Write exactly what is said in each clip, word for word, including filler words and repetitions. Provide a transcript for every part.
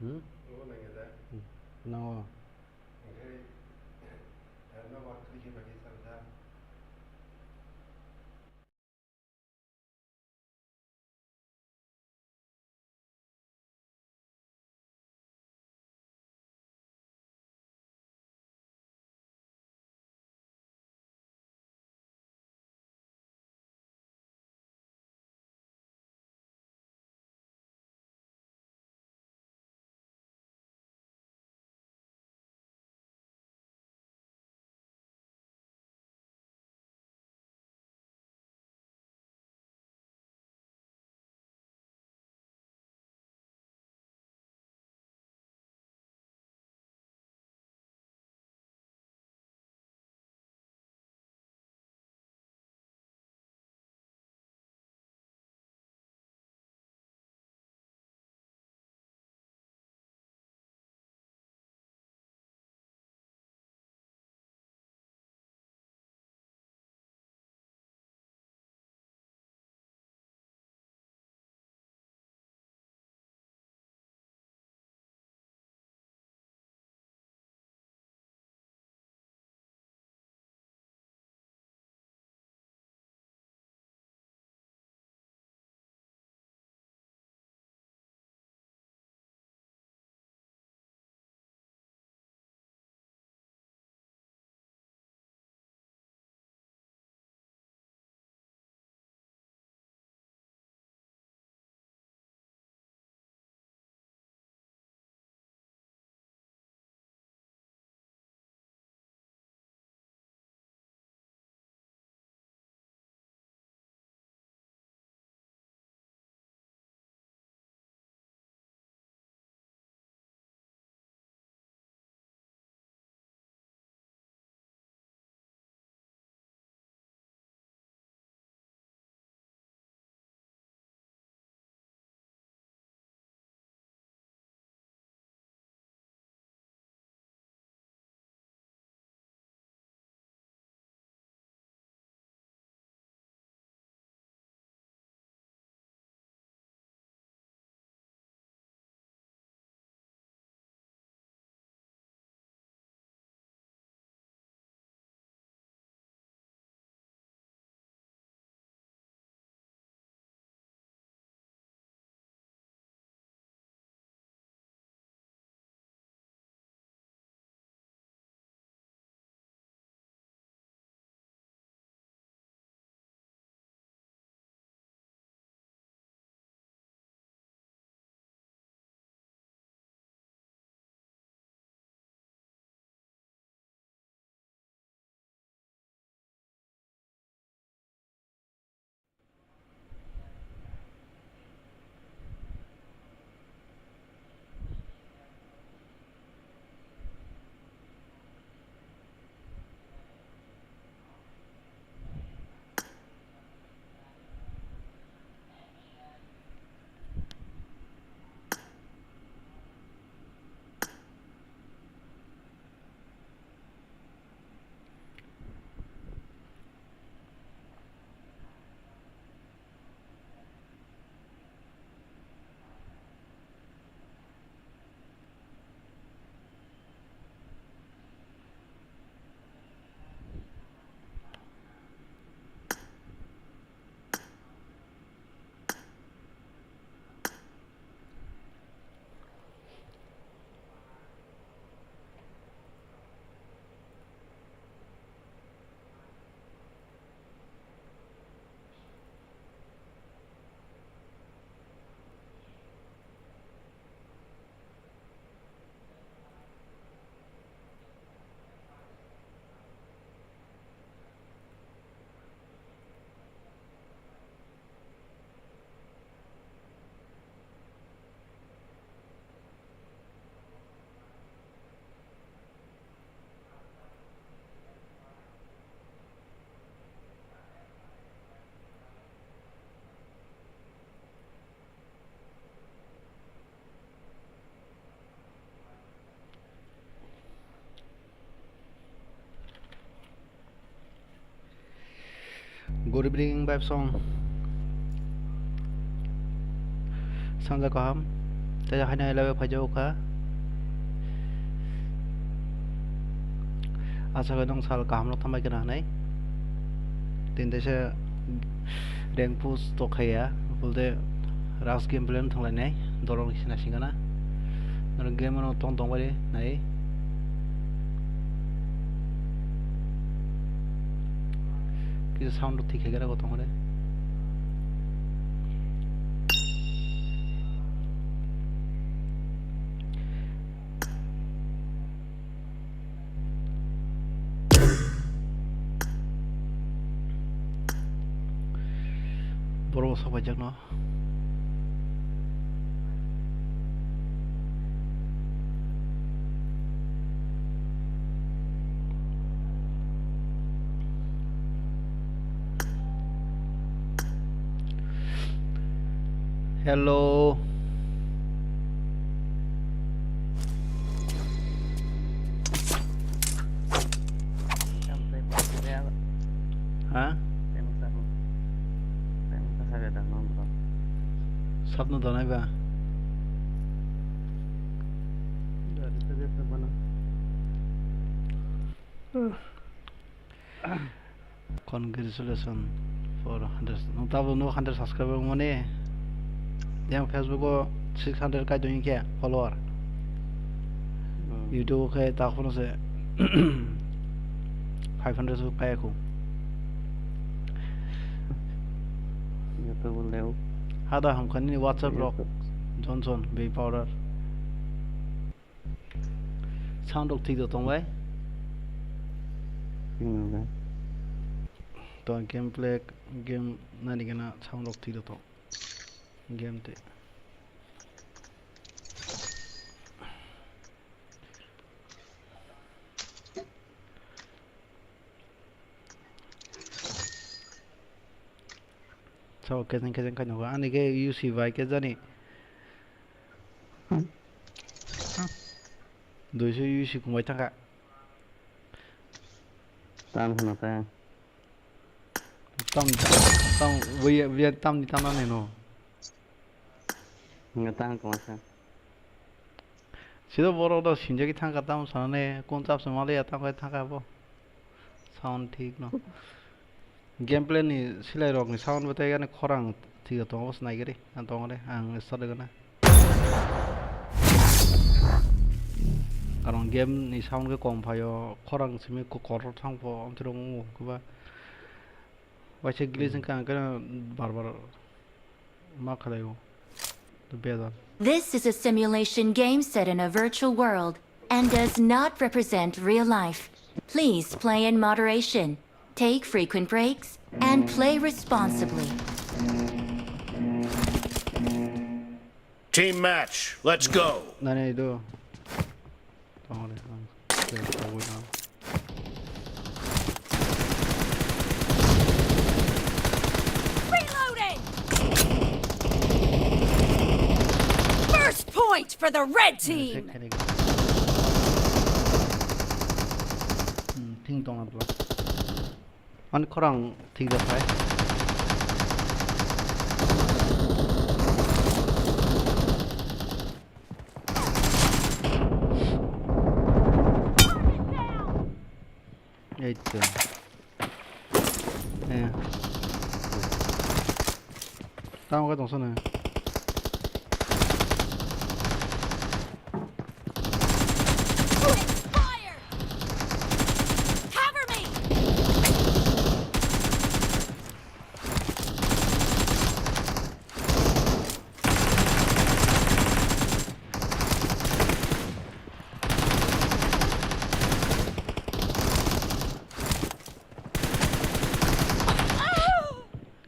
Hmm? Nogo nangya da? Hmm. Nango. Oke. Nogo twi khe bagwi chapjak. Good evening, Baipsong. Sanja kaham. Tei haino live phaijago kha. Acha khe nwng sal kaham rok tangbai kheno hinwi. Tini teisa rank push tok khaiya, bulte Rust Gameplay no thanglainai, dolong sina singana. Nang game no tong tong bai nai. Kisa sound rok thik khe gra tong re. Borok bo sok paijak no. Hello. Ha? Sapno donai ba? Congratulations for hundred. Nwng tabuk nwng hundred subscriber wngmani. Yang Facebook o six hundred kai tong khe follower. Hmm. YouTube o khe takhorno se five hundred so kai khu. YouTube o leo. Hada hamkhani WhatsApp rok. YouTube. Johnson, Bay Powder. Sound rok thik do tong bai? Thik nang bai. To gameplay, game nani gana sound rok thik do tong. Game te. Sao kejeng kejeng khaino ani khe U C bai khe jani. Duiso U C kungbai thangkha. Tam hwnna ta. Tam, tam, wi-, wi-, tamni tamna neno. Nga tang koma sa. Sida borok do sinjagwi thangkha tamo sanane, kun chapsa maliya tamo khai thangkha bo. Sound thik no. Gameplay ni silai rok ni sound bo tei ani khorang thik tongo, bo se naigari ang tongore ang start gana. Karon game ni sound khe kom phaio, khorang simi ko-, kotor thangpho amtwrwng wngo hwnkhe ba. Waisa glitch wngkha ang khe bar bar ma khlaio. Bejal. This is a simulation game set in a virtual world and does not represent real life. Please play in moderation, take frequent breaks, and play responsibly. Team match, let's go. Nani do. Tongre, ang, tei tongwi tong. Reloading! First point for the red team! Hmm, thing tong abla. Ani khorang thik da phai. Ei to. Eh. Tamo khe tongsa nai. Cover me!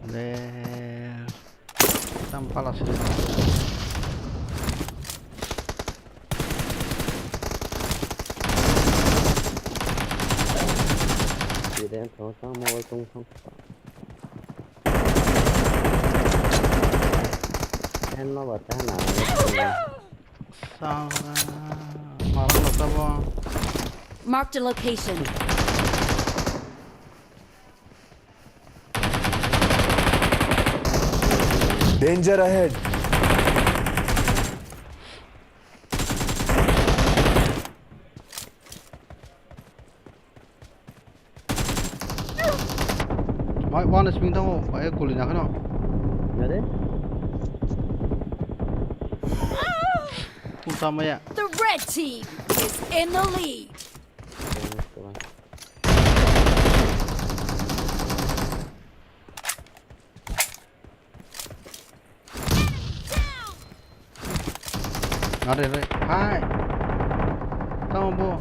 Le, tam pala sini. Tidak tahu sama orang tunggu. Ano ba ta na. Sa, marang lo tabo. Marked a location. Danger ahead. Ai, one H P thango, ai, guli na kheno. Nare? Kung tama ya. The red team is in the lead. Are, are. Hai. Tamo bo.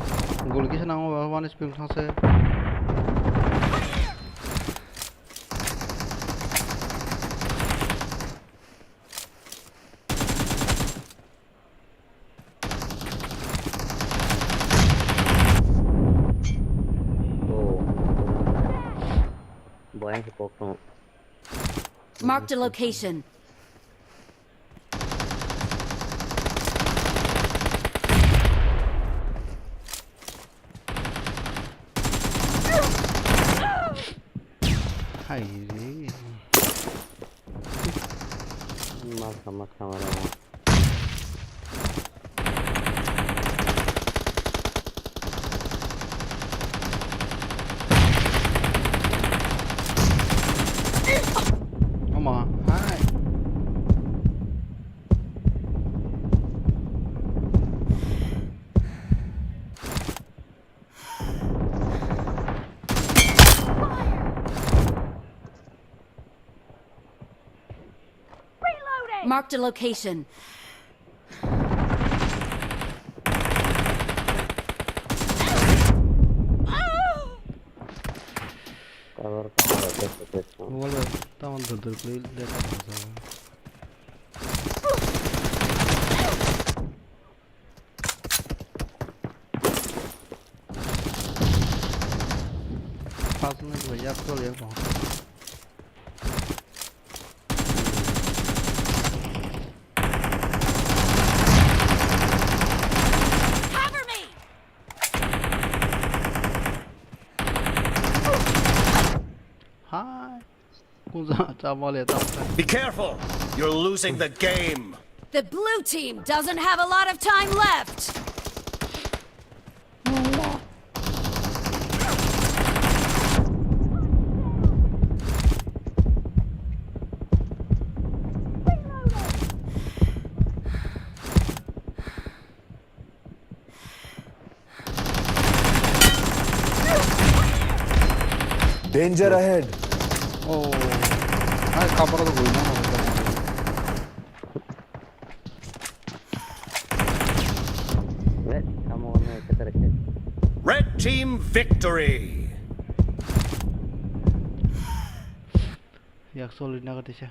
Gol kisa nango ba, one H P thangse. Oh. Boy, pok tong. Marked a location. Hai re. Makha, makha, makha. Ama, hai. Marked a location. Cover, cover, cover, cover. Wala, tamam dur dur kuli, dekha. Pas minute bai yak tol yak bang. Cover me! Hi. Kunja, chamale, chamale. Be careful! You're losing the game! The blue team doesn't have a lot of time left! Danger ahead. Oh. Ai, kapra to goi na. Wait, kamu kami kita rekit. Red team victory. Yak solid na katisa.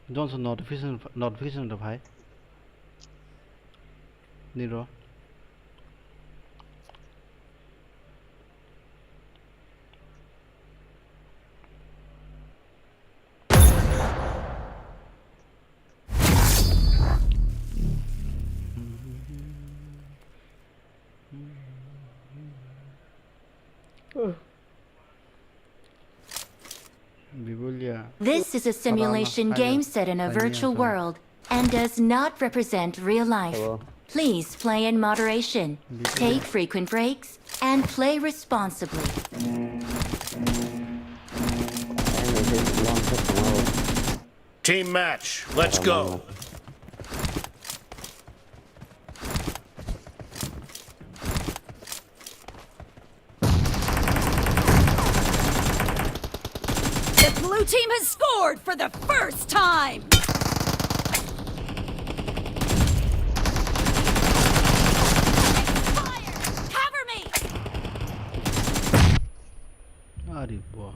Johnson notification, notification rw phai. Niro. Bibulia. This is a simulation game set in a virtual world and does not represent real life. Hello. Please play in moderation, take frequent breaks, and play responsibly. Team match, let's go. The blue team has scored for the first time. Fire! Cover me! Ari bo.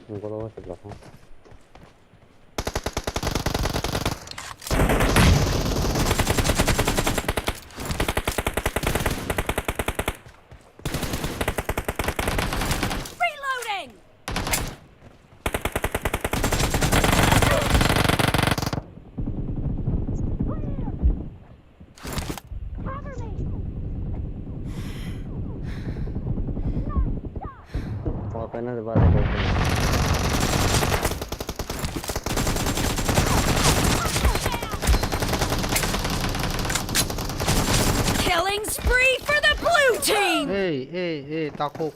Reloading! Open as bade. Ey, ey, ey, takhuk.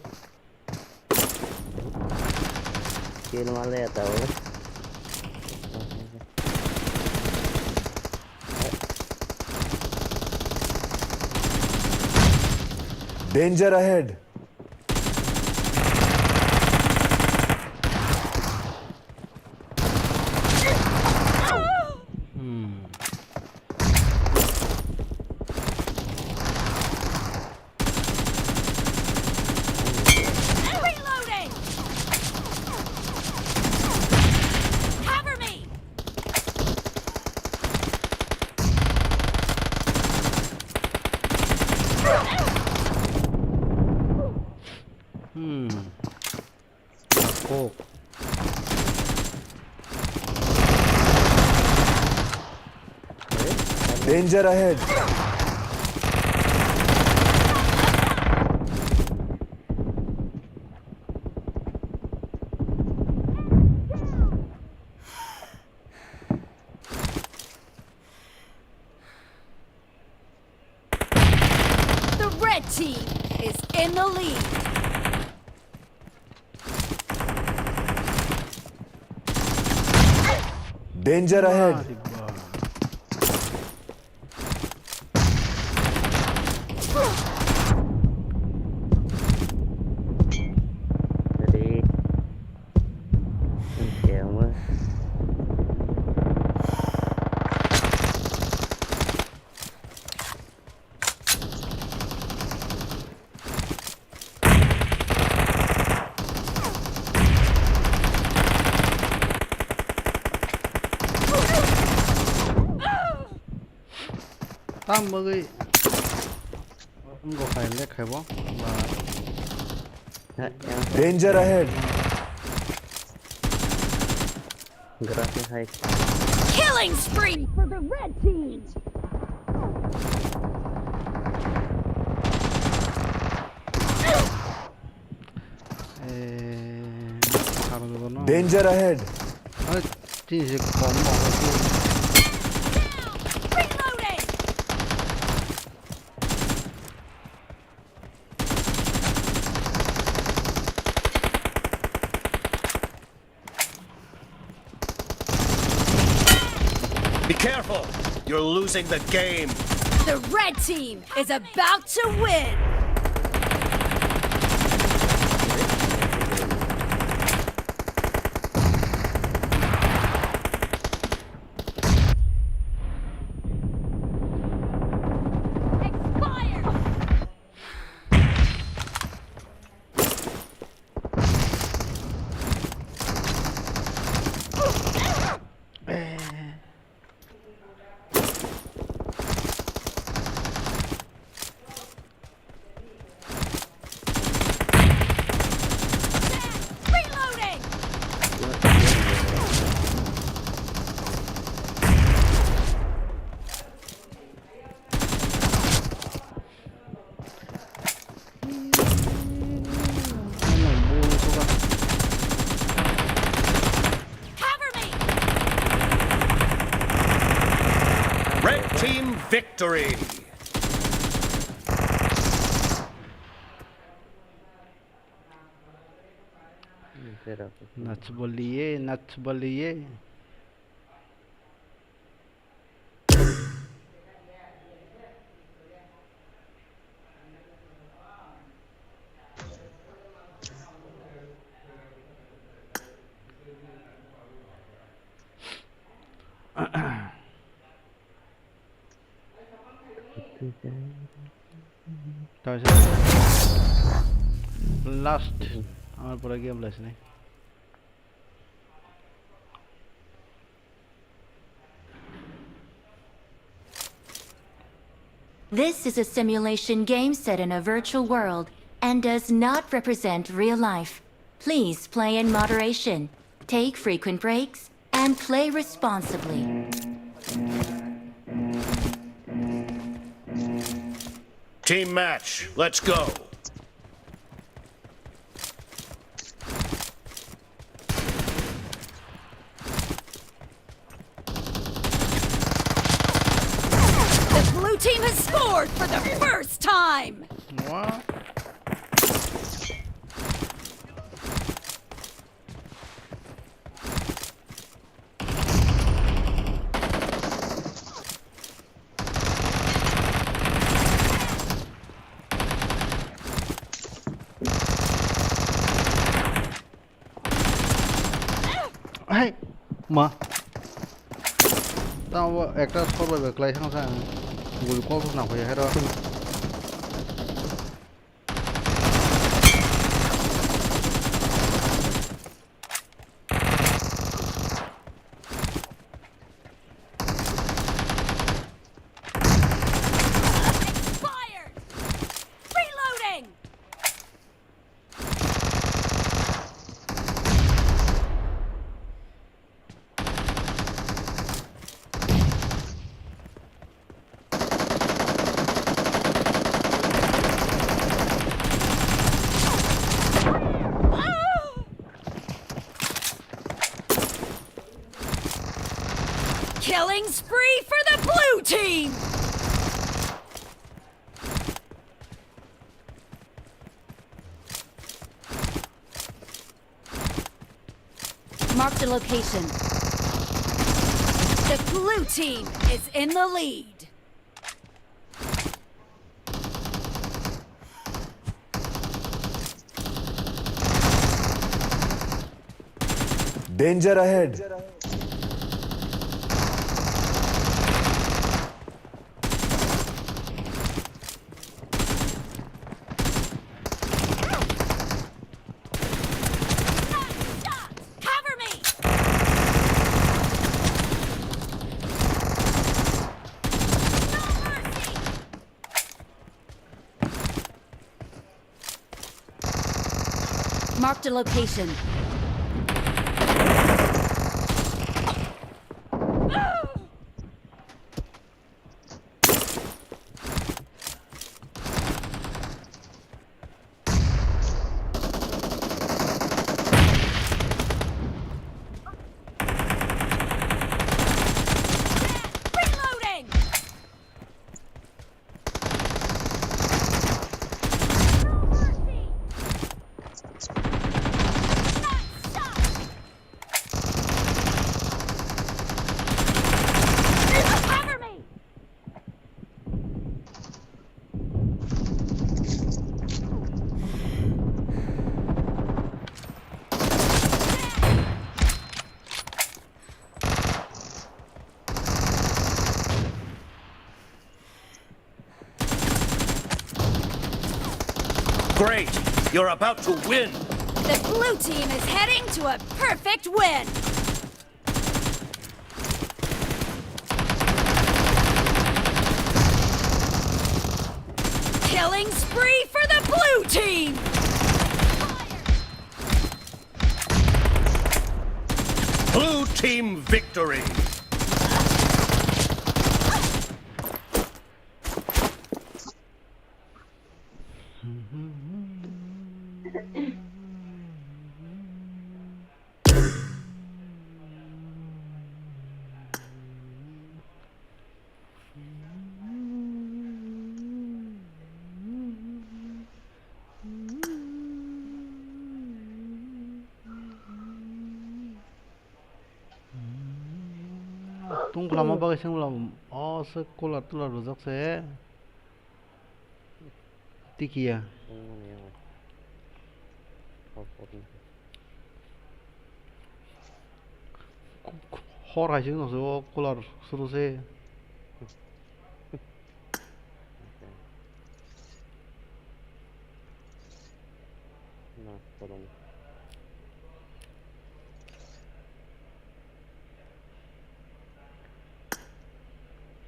Kill male ya tao. Danger ahead. Hmm. Reloading! Cover me! Hmm. Fuck. Danger ahead. The red team is in the lead. Danger ahead. Tam bagwi wngkha le khaibo ba. Danger ahead. Gratis hai. Killing spree for the red team. Eh, Danger ahead. Reloading. Be careful! You're losing the game! The red team is about to win! Expired! Reloading! Cover me! Red team victory! Nachbaliye, nachbaliye. Last, amar pura game last ni. This is a simulation game set in a virtual world and does not represent real life. Please play in moderation, take frequent breaks, and play responsibly. Team match, let's go! The blue team has scored for the first time! What? Hai, ma. Tamo ekta sor bai bai klai thang sa. Gul kok na hoya hero. Expired! Reloading! Killing spree for the blue team! Marked a location. The blue team is in the lead. Danger ahead. Cover me! No mercy! Marked a location. Reloading! Cover me! Great! You're about to win! The blue team is heading to a perfect win! Killing spree for the blue team! Blue team victory! Tungkhlama bagwi sengla o se cooler tooler rwjak se. Tikiya. Wngmani yango. Hotpotni. Hor hai se wngkha se o cooler suru se. Na, kodong.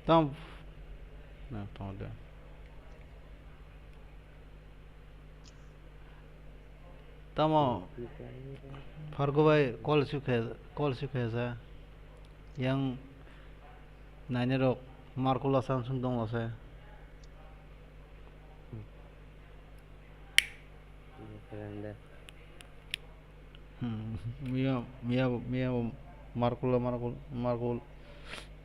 Tam. Na, tamo de. Tamo. Phargo bai call sukhe, call sukhe sa. Yang nainai rok Markula Samsung dong lase. Keren de. Hmm, miya, miya, miya Markula, Markul, Markul,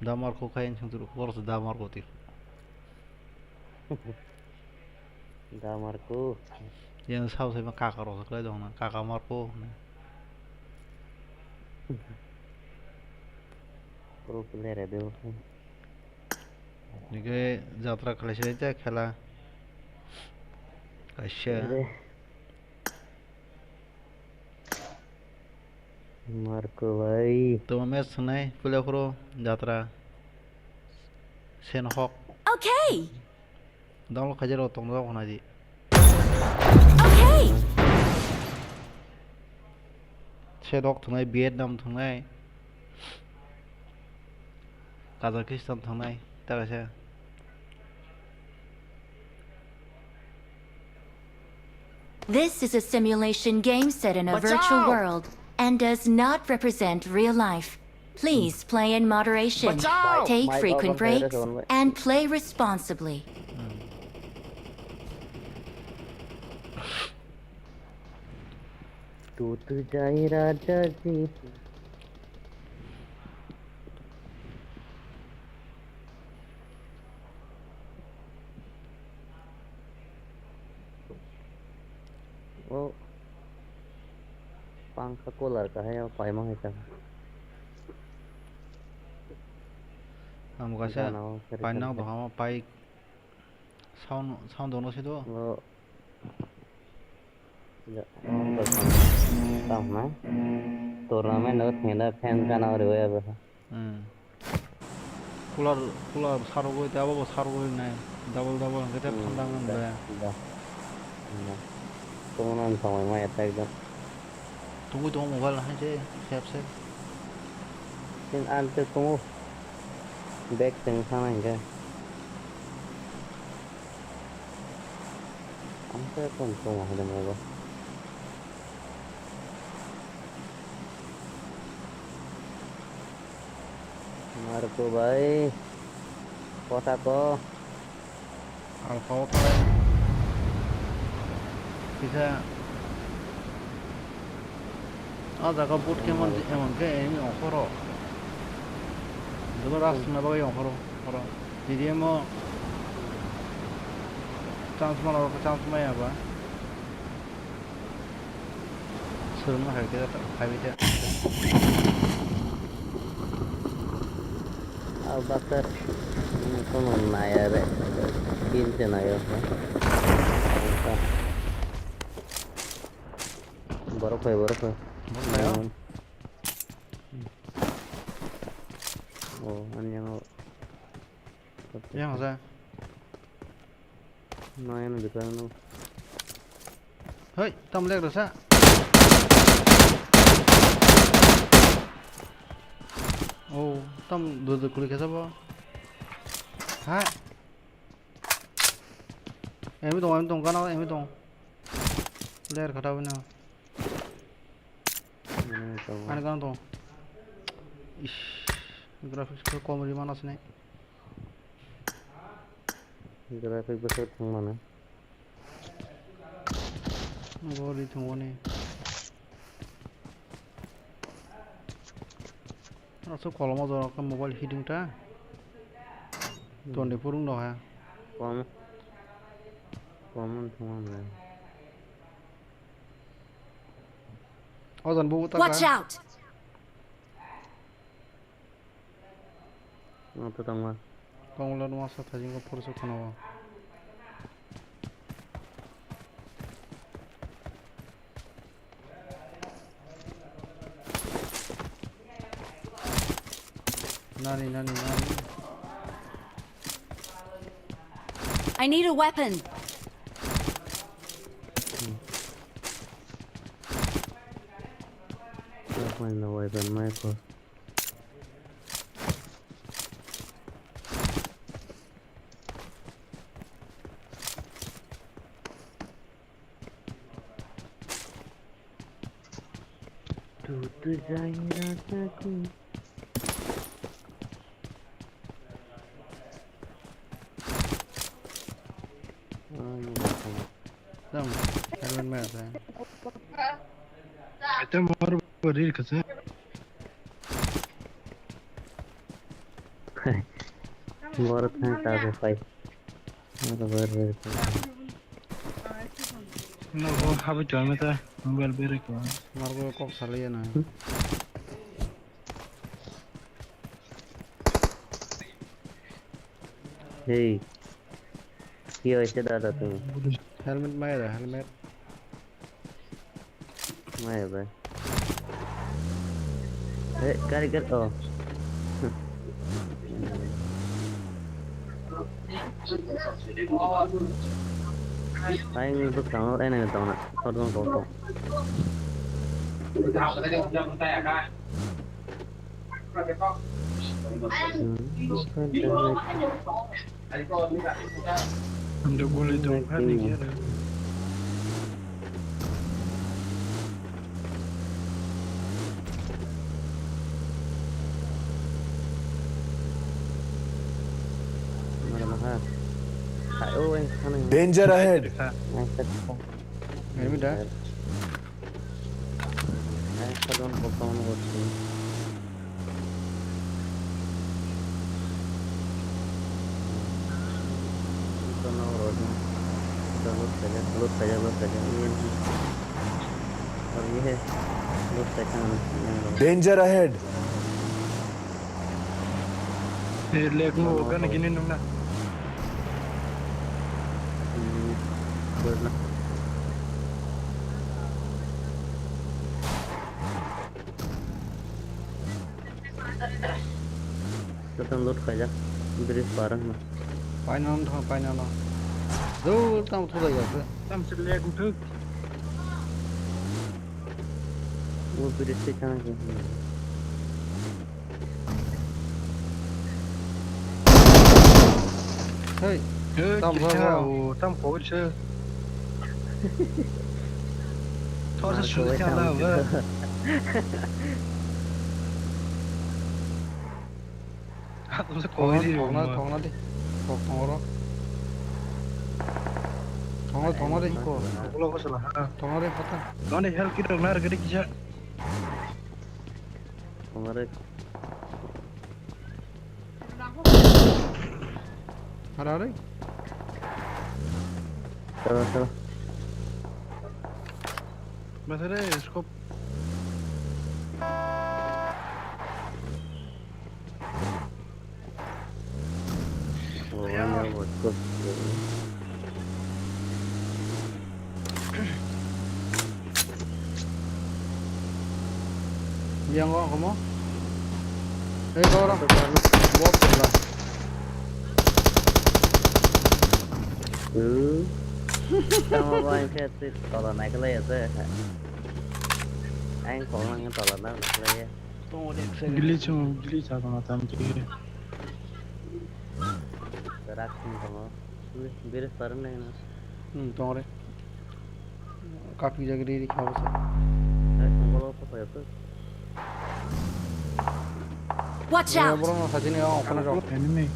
da Markul khain sung turu, boros da Markul ti. Da Markul. Yang sao sai ma kaka rok khlai dong na, kaka Markul. Pro player de. Nike jatra khlai se ta khela. Kaisa. Ere. Marco bhai. Toma match thwngnai puila phuru jatra. Sen hok. Okay. Download khaijak rok tong rok hwnai di. Okay. Sedok thwngnai, Vietnam thwngnai, Kazakhstan thwngnai, ta kaisa. This is a simulation game set in a virtual world and does not represent real life. Please play in moderation, take frequent breaks, and play responsibly. Toot jai raja ji. O pangkha cooler kahai o paima hai ta. Amo kaisa paina o bahama pai sound, sound dono se do. Tamo tournament no thengda fan gana ori waya bwsa. Hmm. Cooler, cooler sarogwi tei abo bo sarogwi nai. Double double hwnkhe tei thanda wng da, bwya. Da. Da. Tongmani samai maya ta ekdom. Tungwi tongo mobile hai se sep sep. Tin an te tongo. Bag teng sana hingke. Ang te kon tongo hai mobile. Marco bhai, kotha ko. Alpha o khe kisa o jaga boot khe emon khe enemy ongkhoro. Joto rush wngna bagwi ongkhoro oro. T D M o chance mano, chance maya ba. Swrwngno hai khe phaibai khe. Ang baksa kono naya re. Tin se nayo. Borok phai, borok phai. Borok phai o? Oh, ani yang. Yang sa. Naya no dikha no. Hei, tam lek rasa. Oh, tam dur dur kuli kesa bo. Ha? Emi tong, emi tong, gana emi tong. Player kata bina. Ani gana tong. Ish, graphics ko kom ri mana sini. Graphic bwswk thwng mano. Bo ri thwng mani. Aswk kolom o jorok khe mobile hiding ta. Hmm. Twenty four wng no ha. Kom. Kom wng thwng mano. O jan bo ta. Watch out! Ang to tangma. Kongla no masa thajingo phuru se khwnao. Nani, nani, nani. I need a weapon. Hmm. Weapon, no weapon, Michael. Toot jai raja ji. Tam, helmet ma asa. Ete mor bori kasa. Mor thang ta pai. Mor bori kasa. No, bo habi chome ta mobile beri ko. Mor bo kok saliya na. Hey, ki hoise dada tumi? Helmet maya da, helmet. Maya ba. Eh, gari, gari, oh. Ayang bwskango enemy tongna, sodong tong tong. Ando guli tong kha ni khe. Danger ahead. Enemy da. Danger ahead. Eh, leg mo gana gini nung na. Jotono loot khaijak, bridge par wngma. Painano thang, painano. Dol tam thulai ya se. Tam se leg uthuk. O bridge se thang se. Hey, hey, tam kisa, bhaba. O, tam koi se. Thor se suli khala ba. Thongna, thongna di. Thok, thong oro. Thongna, thongna di. Ko. Ulo ko sala ha. Thongna di, kata. Noni health kit rok nar gede kisa. Thongna di. Hara re. Chalo, chalo. Bas re, scope. Oh, ya. Yang o komo. Ei, kau orang. Bot pula. Hmm. Tamo bai khe twi tola naikolai ya se. Ang kong lang tola na naikolai ya. Glitch mo, glitch ako na tam khe. Rak sing tongo. Biri, biri parang nai na. Hmm, tong re. Kapi jagri ri khabo sa. Hai, tong bolo ko pa yasuk. Watch out! Boro no sajini o, okhana jok. Enemy.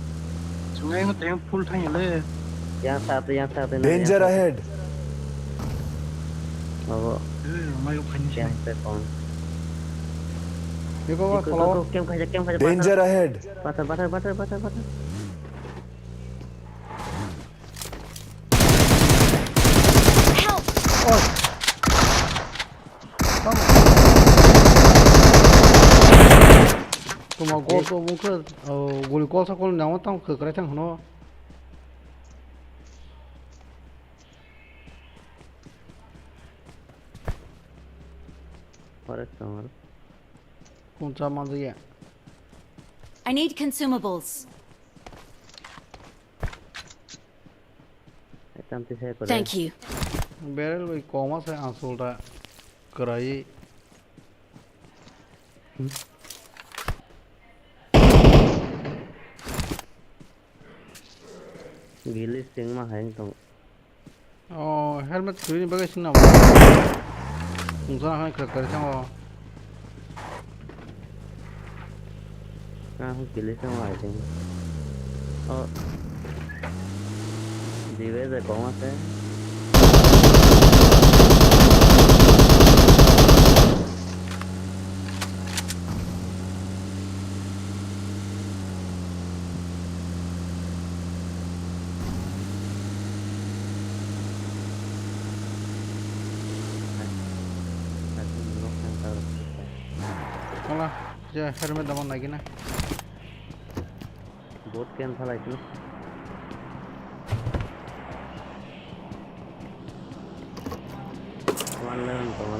Sungai mo teng full thang le. Yang satu, yang satu. Danger ahead. Abo. Eh, mai ko khani. Yang se kon. Iko wa, iko, iko, kem khaja, kem khaja. Danger ahead. Pathar, pathar, pathar, pathar, pathar. Help! Oi. Tamo. Tamo gol to bungkhe, o, goli kol sa kol nangma tamo kwkrai thang hwno. Pare tong. Kuncha manjaya. I need consumables. Thank you. Barrel bai koma se aswk da kwrwi. Gili singma hai tong. Oh, helmet kwrwini bagwi singna bo. Tungsana hai kwrwi kwrwi thango. Ah, kili thango, I think. Oh. Dibe je kong ase. Wala, je helmet dama nagina. Boat camp thalai sini. One level tongo.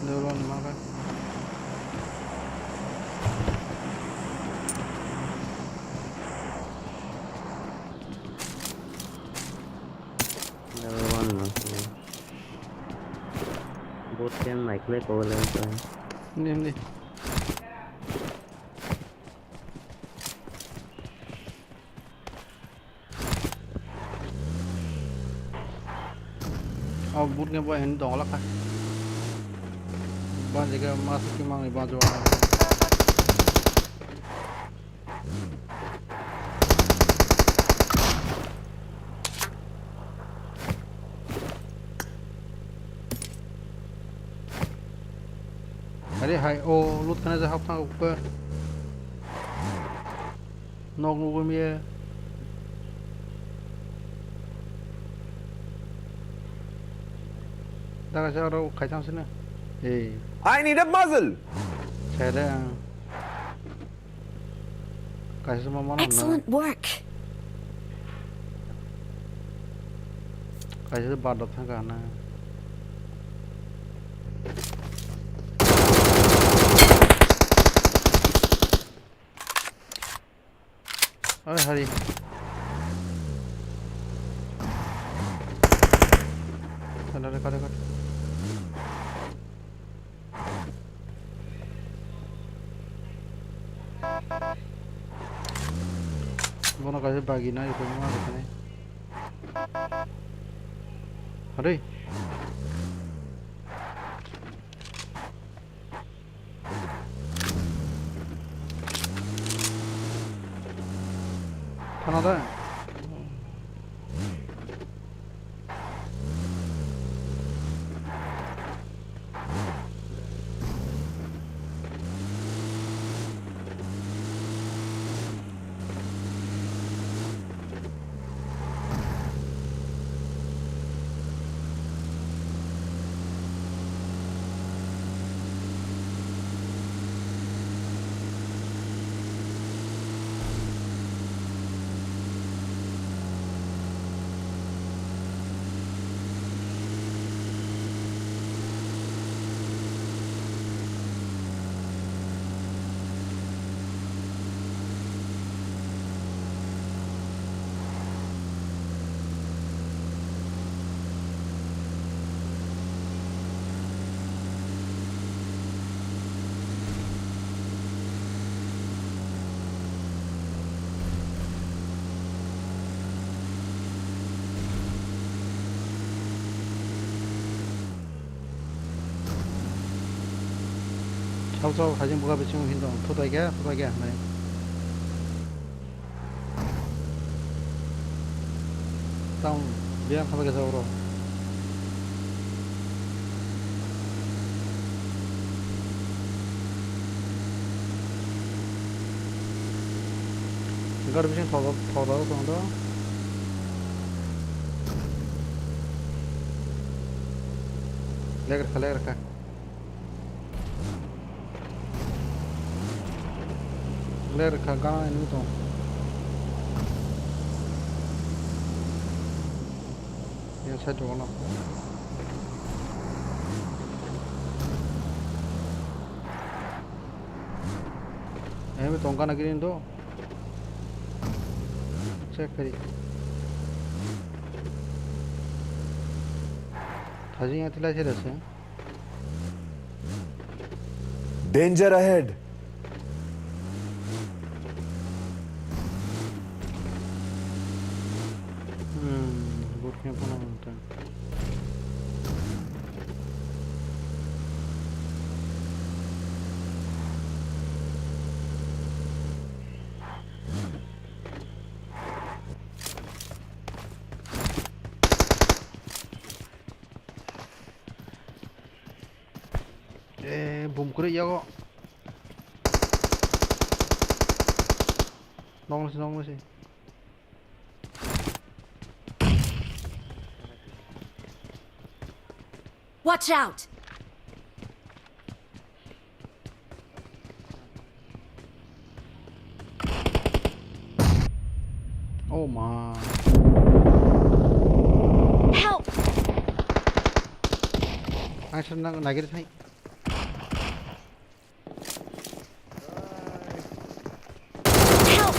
Level one mana? Yang naikle ko le ko. Hindi, hindi. Oh, but nge boy, hindi dong lakha. Ba jaga mas ki mang ba jo. Are hai, o lut khana ja hap thang ukpa. Nok nugwi miya. Daga sa ro khai thang sini. Ei. I need a muzzle. Sere ang. Kaisa ma mana na. Excellent work. Kaisa ba dot thang kana. Oi, hari. Kare, kare, kare. Bono kaisa bagi nai, ito mo ano kani. Hari. Thana da. Sal sal khaijing buga bising hinwi tong, thutai khe, thutai khe hinwi. Tang biang khabai khe sa oro. Gar bising thok thok thok tong do. Legrikha, legrikha. Legrikha, gana ini tong. Yang side rogo no. Yang tong gana gini do. Check kari. Thajing yang tilai sih dah sih. Danger ahead. Hmm, boot camp ano nang tang. Eh, bum kwrwi yago. Nong si, nong si. Watch out! Oh ma. Help! Ang sa nang nagir thai. Help!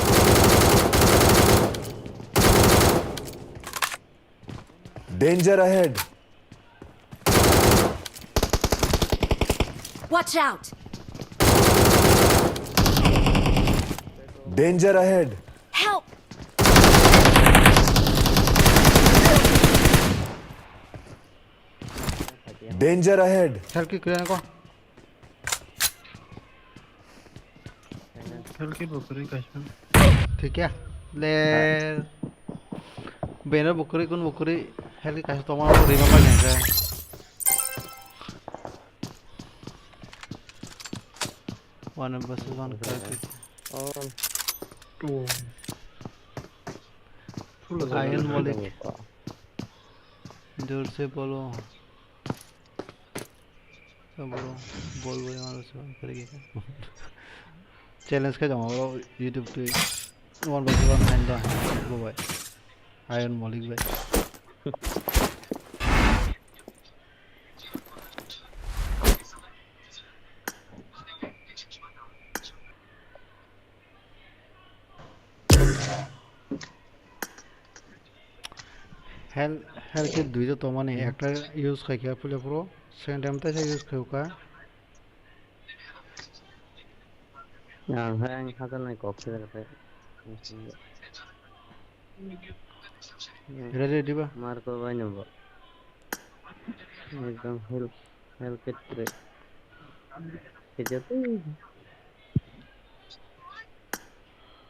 Danger ahead. Watch out! Danger ahead! Help! Danger ahead! Help ki kre ko. Help ki bo kre ka. Thik ya. Le. Beno bo kre kun bo kre. Help ki ka toma bo rima pa nang ka. One versus one. Oh. Ayan Malik. जोर से बोलो। Bro, bol bol, maro se, kare ki. Challenge khe tongo, bro, YouTube twi. One versus one nine da, bro, bhai. Ayan Malik bhai. Hel, hel khe duita tongmani, ekta use khai khe phule phuru, second time taisa use khai kha. Ang hai ang hajalnai kok se jaga tai. Ready diba? Marko bai no bo. Ekdom hel, hel khe tre. Khe jatwi.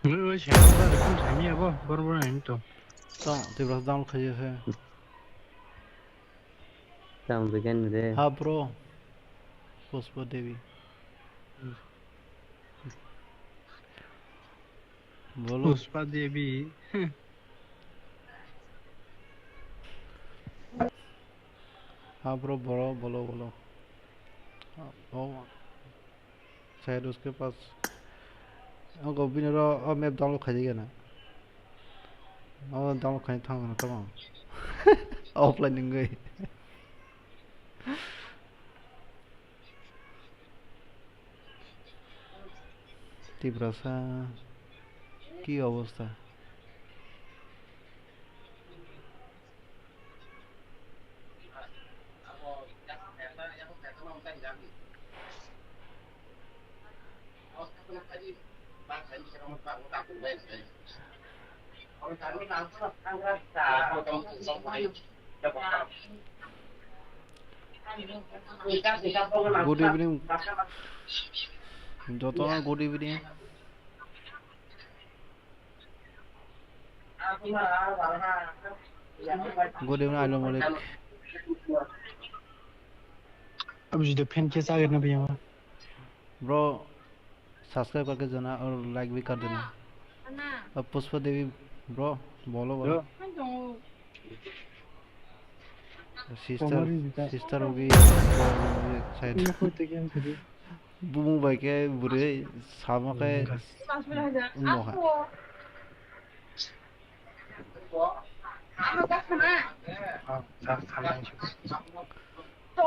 Oi, oi, siyang ba, ekdom sami abo, bor bor ani to. Tong, Tiprasa download khaijak khe. Tang bigan re. Ha, bro. Pushpa Devi. Bolo. Pushpa Devi. Ha, bro, bolo, bolo, bolo. Oh. Shahid uske paas. Ang go bini ro, o map download khai diya na. O download khai thang na tamo. Offline nungui. Tiprasa, ki obostha? Good evening. Jotono good evening. Good evening, Alu Malik. Abhi to fan ke sagar na bhi hai. Bro, subscribe karke jana aur like bhi kar dena. Ab Pushpa Devi, bro, bolo, bolo. Sister, sister hogi, side. Bumu bai khe bwrwi sama khe wngmo kha.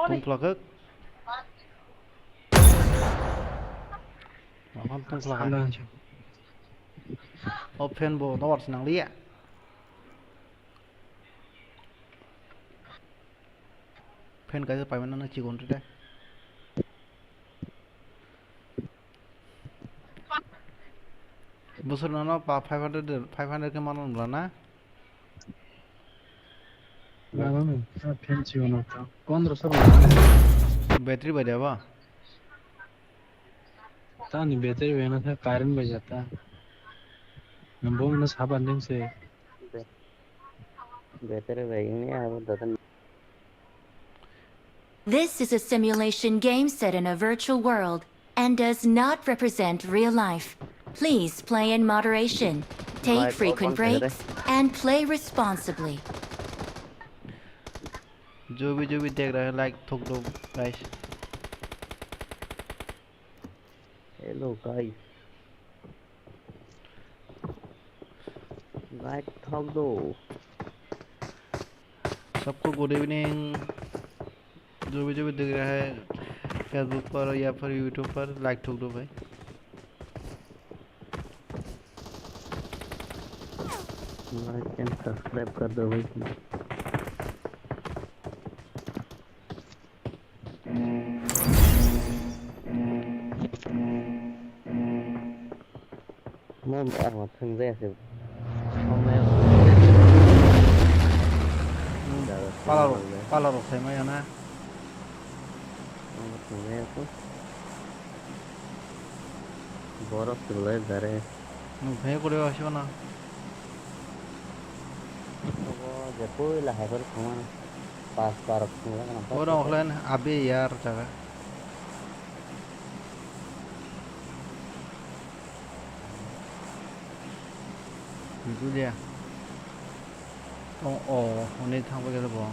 Tungphla khe. Tungphla khe. O fan bo tower se nangliya. Fan kaisa paimani nang chikon ride. Bosor nano pa five hundred, five hundred khe mano nungla na? Nano no, fan chikon rok ta. Pondro so. Battery bai da ba? Tani battery bai na, current bai jata. Nang bo mano saban ding se. Battery bai ni abo dodan. This is a simulation game set in a virtual world and does not represent real life. Please play in moderation, take frequent breaks, and play responsibly. जो भी, जो भी देख रहा है, like ठोक दो, guys। Hello, guys। Like ठोक दो। सबको good evening। जो भी, जो भी देख रहा है, Facebook पर या फिर YouTube पर, like ठोक दो भाई। Like and subscribe कर दो भाई। Mo, ah, mo thwngjaya se. Mo, mo. Hmm, pala rok, pala rok sai maya na. Mo thwngjaya se. Borok se belai jare. Nwng phai kore o asio na. Obo je puila hai kore thwngmani. Pas barok thwngjak na. Oro okhlen abi yar jaga. Bulia. Tong o, hwnwi thang paikha bo.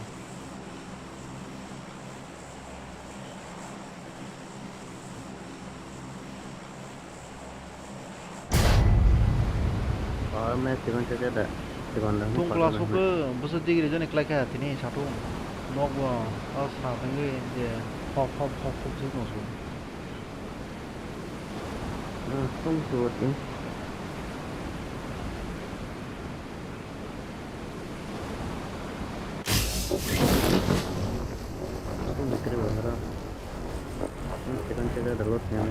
Power match tongkha da. Tong class o khe bwswk degree jani kwlai kha tini satung. Nokbo o sra tangwi je hop hop hop hop se tong su. Tong su tini. Tong kiri bo horo. Tong kiri da da lot ne.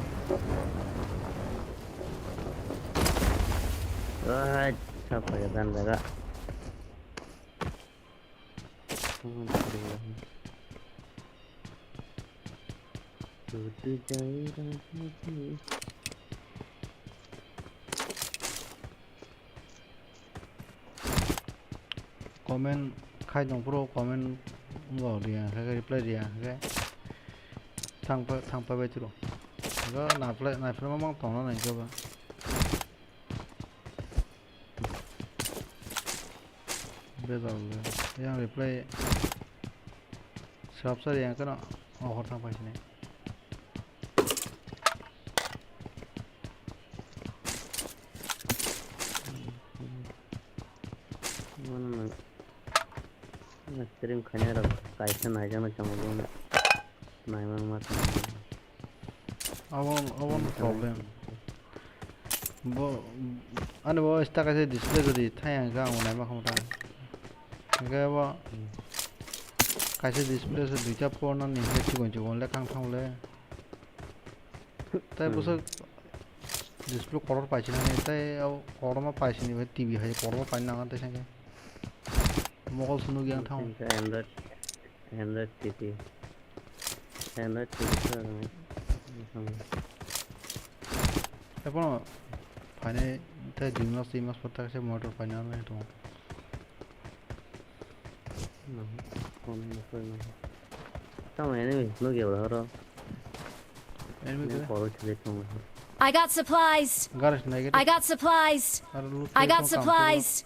Ai, sapa ya dan daga. Comment khai tong phuru comment wng rw ya, hwnkhe reply rw ya, hwnkhe thang pa, thang pa bai tiro. Hwnkhe naiphlai, naiphlai ma mang tongna nai hwnkhe ba. Bejal le. Yang reply swrapsa yang kano ohor thang paisini. Stream khaina rok kaisa naijaknai chamo bono. Naimang ma tong. Abo, abo no problem. Bo, ani bo sta kaisa display jodi thaya hwnkhe ang naima khamu ta. Hwnkhe bo kaisa display se duita pornani hwnkhe chikon chikon le khang thang le. Tai bwswk display kotor paisinani tai abo kotorma paisini bai T V hai kotorma paina nangan tai sengkhe. Mokol sunu yang thang. Android, Android T V. Android T V to ang. Epono phainai tei dui mas, tin mas por tak se motor phaina nai tongo. Tamo enemy nugya bro horo. Enemy khe? Polo chili tongo. I got supplies. Gari sinai khe? I got supplies. Aro loot I got supplies.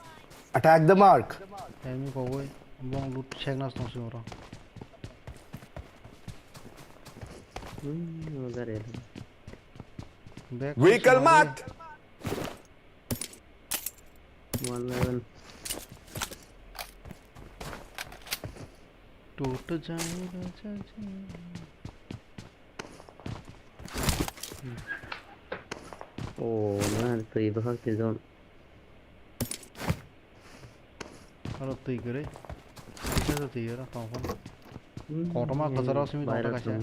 Attack the mark. Enemy kogwi bong loot sekna tong si oro. Hmm, gari. Vehicle marked. One eleven. Toto jai raja ji. Oh, man, twi bahak twi zone. Aro twi kwrwi. Kisa twi aro tongphang. Hmm, kotorma kwcharo simi tongthok kaisa.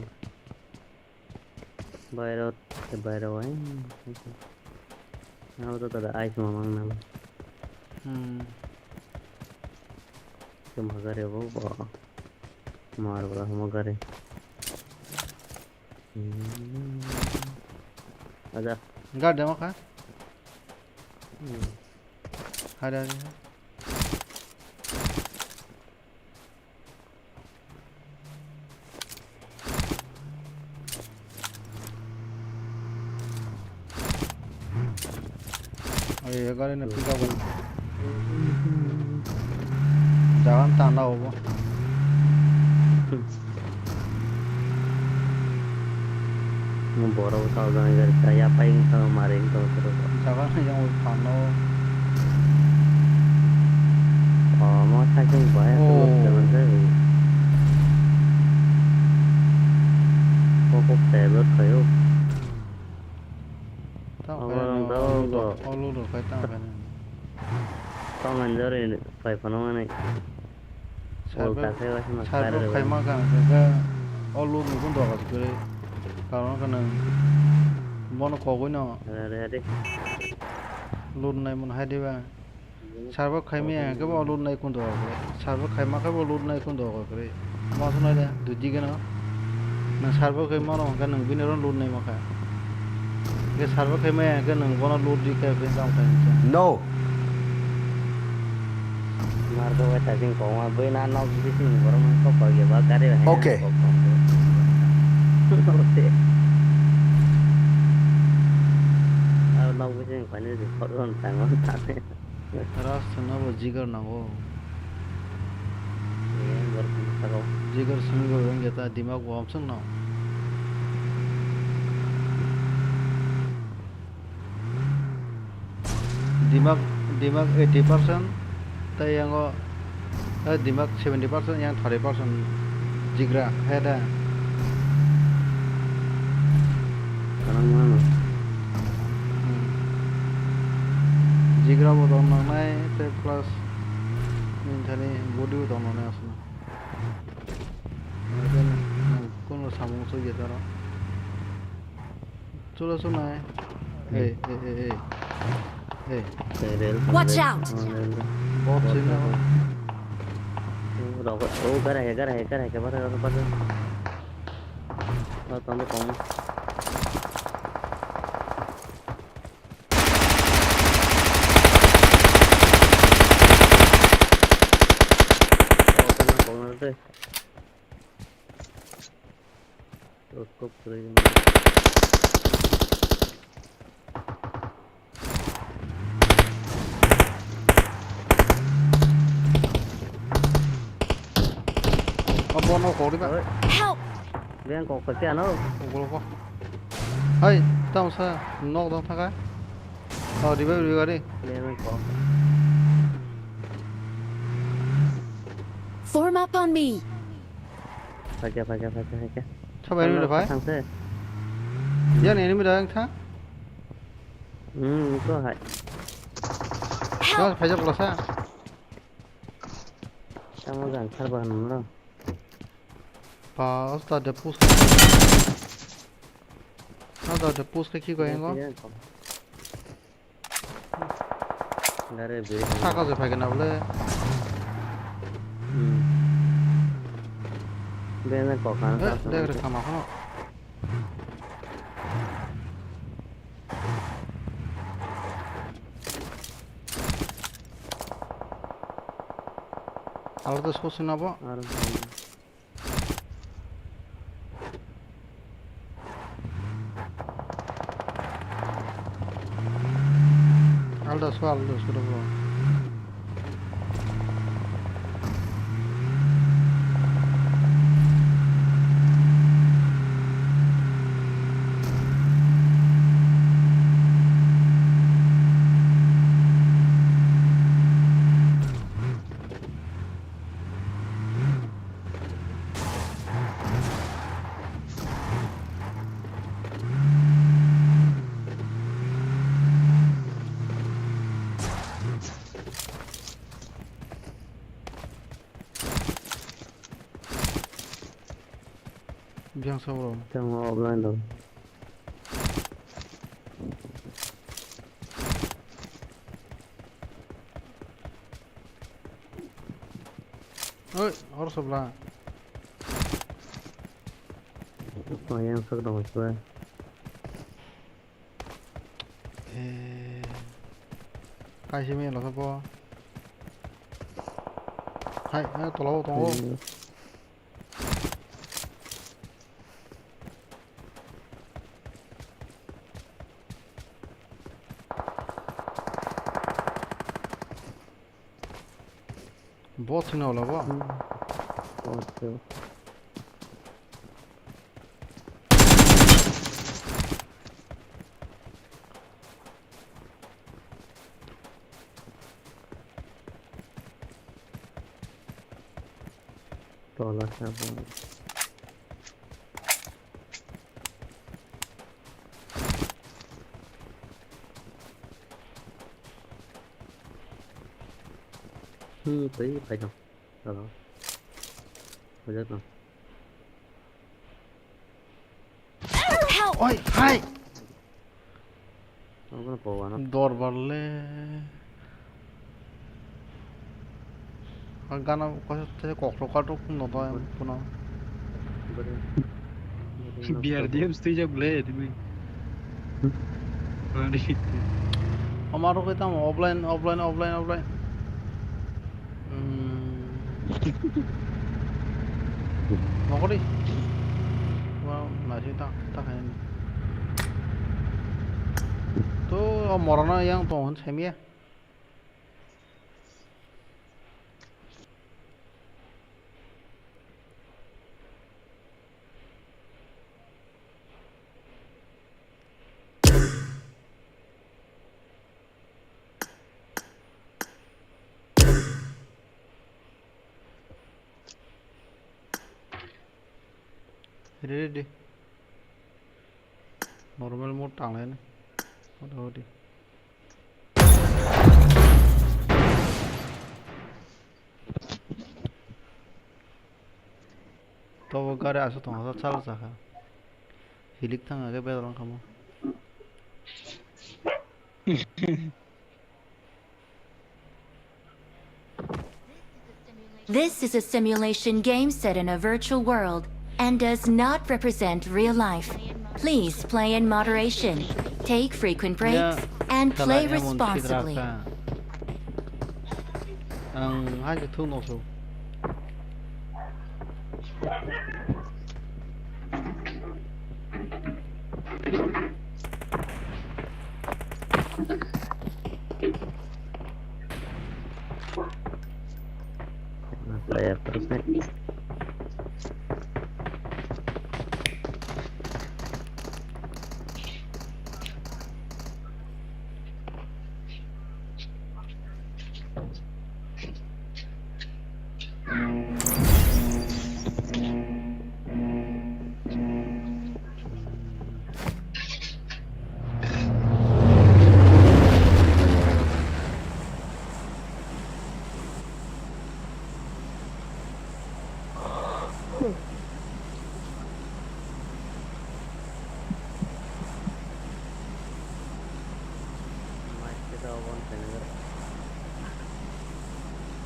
Bairo, bairo, eh. Abo to tada ice mamang nang. Hmm. Kema gari bo, bo. Mar bala hamo gari. Hmm. Aja. Gar demo kha? Hmm. Hari hari. Ai, gari na pick up. Jagan tanda obo. Borok salgani gari saya paing sama maring to terus. Jaga na yang tanda. Oh, mau cacing banyak terus jalan saya. Pokok saya buat kayu. Tamo khe no, o loot rok, o loot rok khai tamo khe no. Tamo khe jori pai phano manwi. Ulta khe waisa ma khairok khai ma kha hwnkhe o loot ni bundo rok kwrwi. Karon khe nwng bono kogwi no. Re, re, re. Loot nai mun hai diba. Server khai maya hwnkhe bo loot nai kun dogo kwrwi. Server khai ma khe bo loot nai kun dogo kwrwi. Mo swnai de dui digeno. Nwng server khai mano hwnkhe nwng bini oro loot nai ma kha. Hwnkhe server khai maya hwnkhe nwng bono loot di khe hwnkhe tamo khai hwnkhe. No. Mar do wai ta jing kongma bui na nok bising borok man kok kok ya ba gari ba. Okay. Kok kok. Aro nok bising pani di kok ron tang ron tang. Ras thwngna bo jigar nango. Jigar simi bo wngya ta dimak bo amswk no. Dimak, dimak eighty percent, tei yango, eh, dimak seventy percent, yang thirty percent jigra, he da. Kanang mano. Hmm. Jigra bo tong nangnai, tei plus nini thani body bo tong nangnai aswk. Kono samung soi ya taro. Chula chula. Hey, hey, hey, hey. Hey. Hey, rail. Watch out! Oh, rail. Box sino. Oh, gara hai, gara hai, gara hai, gara hai, gara hai. Oh, tamo, tamo. Oh, tamo, tamo, tamo. Scope kwrwi. Abo no kok diba? Oi. Help! Beng kok kwchwi ano. Ugurgo. Hai, tamo sa nok dang thaka. Oh, revive, revive, revive. Beng kok. Form up on me. Phaikha, phaikha, phaikha, phaikha. Sabai rw phai. Thangse. Yan enemy da yang tha. Hmm, ko hai. Help! Phaijak lasa. Tamo gan sar bahan no. Pa, asta de push. Asta de push ke ki ko engo. Gare beri. Saka je phai kena bole. Hmm. Bene kok kan. Eh, dek re kama kono. Alo to sosi na bo. Aro. Alda so, alda so, bro. Biyang sa bro. Tamo offline do. Oi, hor sabla. Oh, yang sak dong, coba. Eh. Kaisa melo sabo. Hai, eh, tolao tongo. Hmm. Bo thwina wala bo? Hmm. Bo thwio. Tola sabo. Hmm, tei phaikha. Hello. Help! Oi, hai! Dorbar le. Gana kosa te kokro kato kuno to em kuno. Biar dia mesti jawab le timi. Amaro kita mau offline, offline, offline, offline. Hmm. Nokori. Wah, nasi tak tak ini. Tuh, oh, morona yang tuh, semi ya. Ready. Normal mode tanglai na. Mota moti. Tobo gari aswk tongo, chalo chakha. Hilik thang age bedal wngkha mo. This is a simulation game set in a virtual world and does not represent real life. Please play in moderation, take frequent breaks, and play responsibly. Ang hai thung no so. Player perfect.